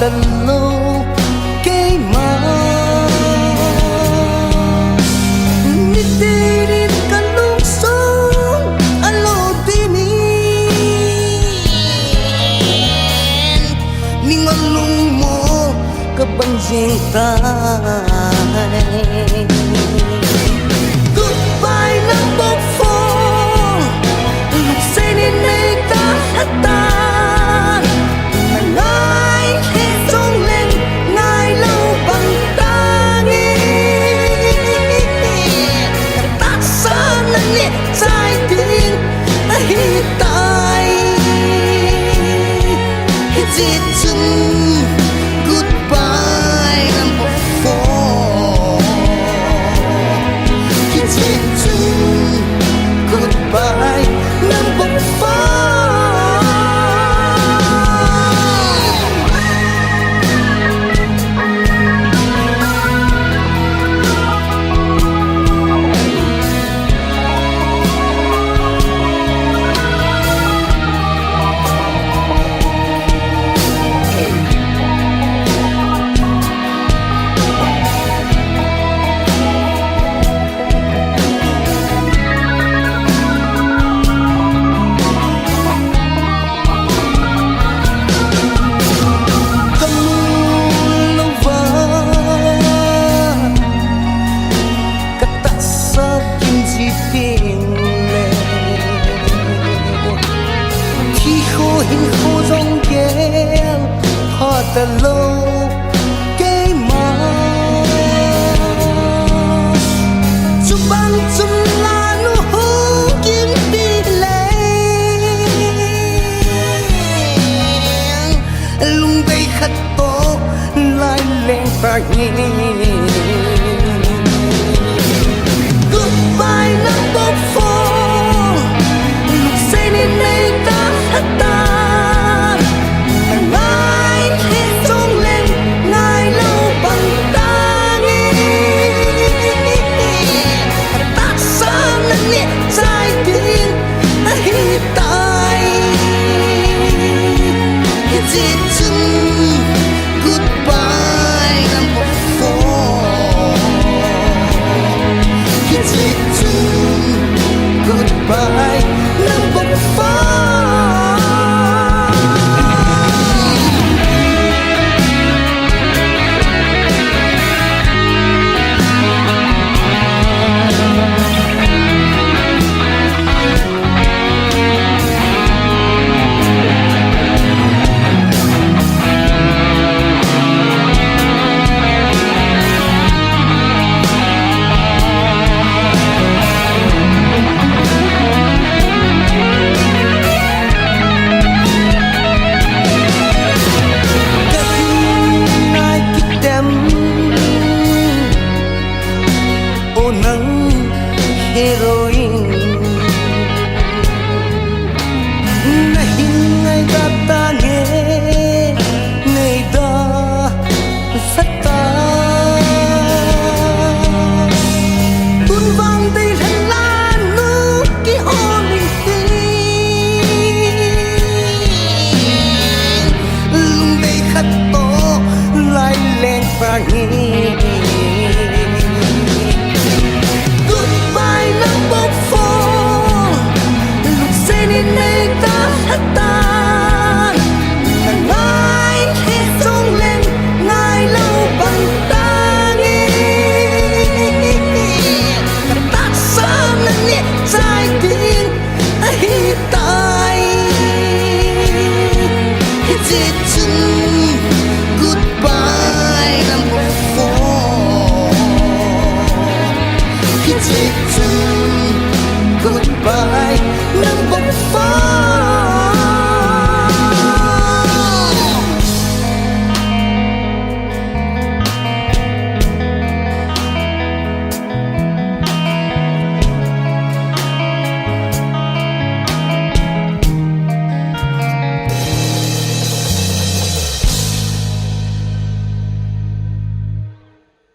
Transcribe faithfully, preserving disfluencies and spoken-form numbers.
talou keima. Mitenin kalungsong alo dingin, mi ngol lungmong kabang jeng tai. Goodbye Nambok Four, lungset in neita lhatan, na ngai lheh jongleng ngailou bang tange. Katahsa naneh chai ding ahitai. Hijeh chun goodbye Nambok Four. Hijeh chun goodbye Nambok Four. Kamu louva katahsa kim ji teng le, thi kho hin kho jong gel pha talou keima. Chubang chun lanu hung kimpi leng, lungdei khat toh lai leng tange. Goodbye Nambok Four, lungset in neita lhatan, na ngai lheh jongleng ngailou bang tange. Katahsa naneh chai ding ahitai. Hijeh chun goodbye Nambok Four. Hijeh chun goodbye Nambok Four. Ka hin ngai kit em, o nang heroine. Na hin ngaida tange, neida sata. Tun vang dei lheh lanu kihol intin, lungdei khat toh lai leng tange.